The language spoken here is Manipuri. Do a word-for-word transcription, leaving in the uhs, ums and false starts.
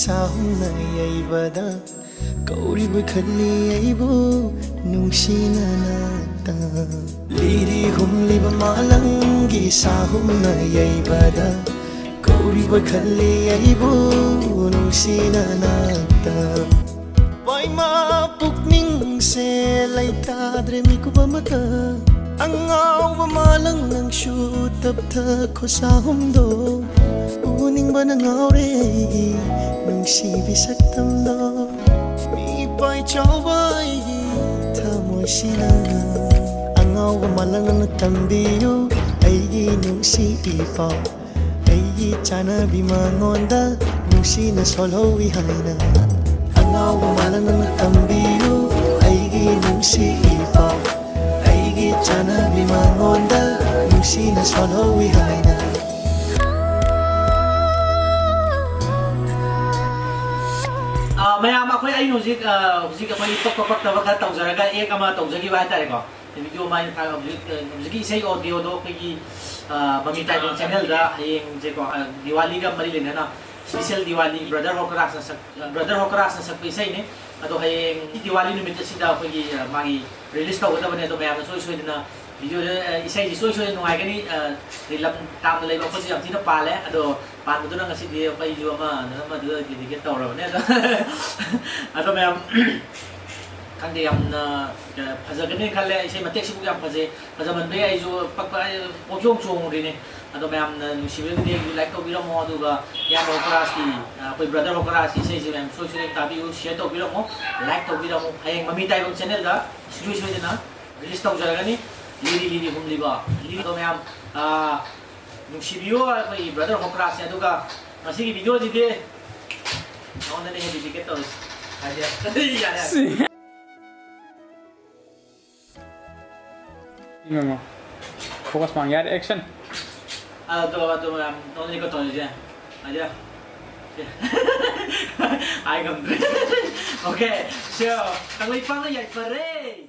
ꯁꯥꯍꯨꯝꯅ ꯌꯩꯕꯗ ꯀꯧꯔꯤꯕ ꯈꯜꯂꯤ ꯑꯩꯕꯨ ꯅꯨꯡꯁꯤꯅ ꯅꯥꯛꯇ꯫ ꯂꯤꯔꯤ ꯍꯨꯝꯂꯤꯕ ꯃꯥꯂꯪꯒꯤ ꯁꯥꯍꯨꯝꯅ ꯌꯩꯕꯗ ꯀꯧꯔꯤꯕ ꯈꯜꯂꯤ ꯑꯩꯕꯨ ꯅꯨꯡꯁꯤꯅ ꯅꯥꯛꯇ꯫ ꯄꯥꯏꯃꯥ ꯄꯨꯛꯅꯤꯡꯁꯦ ꯂꯩꯇꯥꯗ꯭ꯔꯦ ꯃꯤꯀꯨꯞ ꯑꯃꯇ꯫ ꯑꯉꯥꯎꯕ ꯃꯥꯂꯪ ꯅꯪꯁꯨ ꯇꯞꯊꯈꯣ ꯁꯥꯍꯨꯝꯗꯣ꯫ ꯎꯅꯤꯡꯕꯅ ꯉꯥꯎꯔꯦ ꯑꯩꯒꯤ ꯅꯨꯡꯁꯤꯕꯤ ꯁꯛꯇꯝꯗꯣ꯫ ꯃꯤꯄꯥꯏ ꯆꯥꯎꯕ ꯑꯩꯒꯤ ꯊꯃꯣꯏꯁꯤꯅ꯫ ꯑꯉꯥꯎꯕ ꯃꯥꯂꯪ ꯅꯪꯅ ꯇꯝꯕꯤꯌꯨ ꯑꯩꯒꯤ ꯅꯨꯡꯁꯤ ꯏ ꯄꯥꯎ꯫ ꯑꯩꯒꯤ ꯆꯥꯅꯕꯤ ꯃꯉꯣꯟꯗ ꯅꯨꯡꯁꯤꯅ ꯁꯣꯜꯍꯧꯏ ꯍꯥꯏꯅ꯫ ꯑꯉꯥꯎꯕ ꯃꯥꯂꯪ ꯅꯪꯅ ꯇꯝꯕꯤꯌꯨ ꯑꯩꯒꯤ ꯅꯨꯡꯁꯤ ꯏ ꯄꯥꯎ꯫ ꯑꯩꯒꯤ ꯆꯥꯅꯕꯤ ꯃꯉꯣꯟꯗ ꯅꯨꯡꯁꯤꯅ ꯁꯣꯜꯍꯧꯏ ꯍꯥꯏꯅ꯫ ꯑ, ꯃꯌꯥꯝ, ꯑꯩꯈꯣꯏ, ꯑꯩꯅ ꯍꯧꯖꯤꯛ, ꯑ, ꯍꯧꯖꯤꯛ ꯑꯩꯈꯣꯏꯒꯤ ꯄꯛꯄ ꯄꯛꯇꯕ ꯈꯔ ꯇꯧꯖꯔꯒ act ꯑꯃ ꯇꯧꯖꯈꯤꯕ ꯍꯥꯏꯇꯥꯔꯦꯀꯣ꯫ Video ꯃꯥꯏꯅ ꯊꯥ-, ꯍꯧꯖꯤꯛ, ꯍꯧꯖꯤꯛꯀꯤ ꯏꯁꯩ audioꯗꯣ ꯑꯩꯈꯣꯏꯒꯤ, ꯑ, ꯃꯃꯤ ꯇꯥꯏꯕꯪ channelꯗ ꯍꯌꯦꯡꯁꯦꯀꯣ, ꯑ, ꯗꯤꯋꯥꯂꯤꯒ ꯃꯔꯤ ꯂꯩꯅꯅ special ꯗꯤꯋꯥꯂꯤ brother ꯍꯣꯀꯔꯥꯖꯅ ꯁꯛ-, brother ꯍꯣꯀꯔꯥꯖꯅ ꯁꯛꯄ ꯏꯁꯩꯅꯤ꯫ ꯑꯗꯣ ꯍꯌꯦꯡ ꯗꯤꯋꯥꯂꯤ ꯅꯨꯃꯤꯠ ꯑꯁꯤꯗ ꯑꯩꯈꯣꯏꯒꯤ, ꯑ, ꯃꯥꯒꯤ release ꯇꯧꯒꯗꯕꯅꯦ꯫ ꯑꯗꯣ ꯃꯌꯥꯝꯅ ꯁꯣꯏ ꯁꯣꯏꯗꯅ video, ꯑ, ꯏꯁꯩꯁꯤ ꯁꯣꯏ ꯁꯣꯏꯗꯅ ꯅꯨꯡꯉꯥꯏꯒꯅꯤ꯫ ꯑ, ꯂꯝ ꯇꯥꯝꯅ ꯂꯩꯕ ꯑꯩꯈꯣꯏꯁꯨ ꯌꯥꯝ ꯊꯤꯅ ꯄꯥꯜꯂꯦ꯫ ꯑꯗꯣ ꯄꯥꯟꯕꯗꯨꯅ ꯉꯁꯤꯗꯤ ꯑꯩꯁꯨ ꯑꯃ, ꯑꯃꯗꯨꯗ dedicate ꯇꯧꯔꯕꯅꯦ꯫ ꯑꯗꯣ, ꯑꯗꯣ ꯃꯌꯥꯝ, ꯈꯪꯗꯦ, ꯌꯥꯝꯅ, ꯑ, ꯐꯖꯒꯅꯤ ꯈꯜꯂꯦ꯫ ꯏꯁꯩ ꯃꯇꯦꯛꯁꯤꯕꯨ ꯌꯥꯝ ꯐꯖꯩ꯫ ꯐꯖꯃꯟꯕꯩ ꯑꯩꯁꯨ ꯄꯛꯄ, ꯑꯩ ꯄꯣꯛꯆꯣꯡ ꯆꯣꯡꯉꯨꯔꯤꯅꯦ꯫ ꯑꯗꯣ ꯃꯌꯥꯝꯅ ꯅꯨꯡꯁꯤꯕꯤꯔꯒꯗꯤ ꯑꯩꯒꯤ like ꯇꯧꯕꯤꯔꯝꯃꯣ, ꯑꯗꯨꯒ ꯏꯌꯥꯝꯕ ꯍꯣꯀꯔꯥꯖꯀꯤ, ꯑ, ꯑꯩꯈꯣꯏ brother ꯍꯣꯀꯔꯥꯖꯀꯤ ꯏꯁꯩꯁꯦ ꯃꯌꯥꯝ ꯁꯣꯏ ꯁꯣꯏꯗꯅ ꯇꯥꯕꯤꯌꯨ, share ꯇꯧꯕꯤꯔꯝꯃꯣ, like ꯇꯧꯕꯤꯔꯝꯃꯣ꯫ ꯍꯌꯦꯡ ꯃꯃꯤ ꯇꯥꯏꯕꯪ channelꯗ ꯁꯨꯡꯁꯣꯏ ꯁꯣꯏꯗꯅ release ꯇꯧꯖꯔꯒꯅꯤ꯫ ꯂꯤꯔꯤ ꯂꯤꯔꯤ ꯍꯨꯝꯂꯤꯕ ꯂꯤꯔꯤ꯫ ꯑꯗꯣ ꯃꯌꯥꯝ, ꯑ, ꯅꯨꯡꯁꯤꯕꯤꯌꯨ ꯑꯩꯈꯣꯏꯒꯤ brother ꯍꯣꯀꯔꯥꯖꯁꯦ꯫ ꯑꯗꯨꯒ ꯉꯁꯤꯒꯤ videoꯁꯤꯗꯤ ꯅꯉꯣꯟꯗꯅꯦ dedicate ꯇꯧꯔꯤꯁꯦ꯫ ꯍꯥꯏꯗꯤ, ꯌꯥꯔꯦ, ꯌꯥꯔꯦ꯫ ꯁꯤ꯫ ꯌꯦꯡꯉꯣ꯫ Focus ꯃꯥꯡ ꯌꯥꯔꯦ, action꯫ ꯑꯗꯣ, ꯑꯗꯣ ꯃꯌꯥꯝ ꯅꯉꯣꯟꯗꯅꯦꯀꯣ ꯇꯧꯔꯤꯁꯦ꯫ ꯍꯥꯏꯗꯤ, ꯍꯥꯏ ꯉꯝꯗ꯭ꯔꯦ꯫ Okay, so, ꯀꯪꯂꯩꯄꯥꯛꯅ ꯌꯥꯏꯐꯔꯦ꯫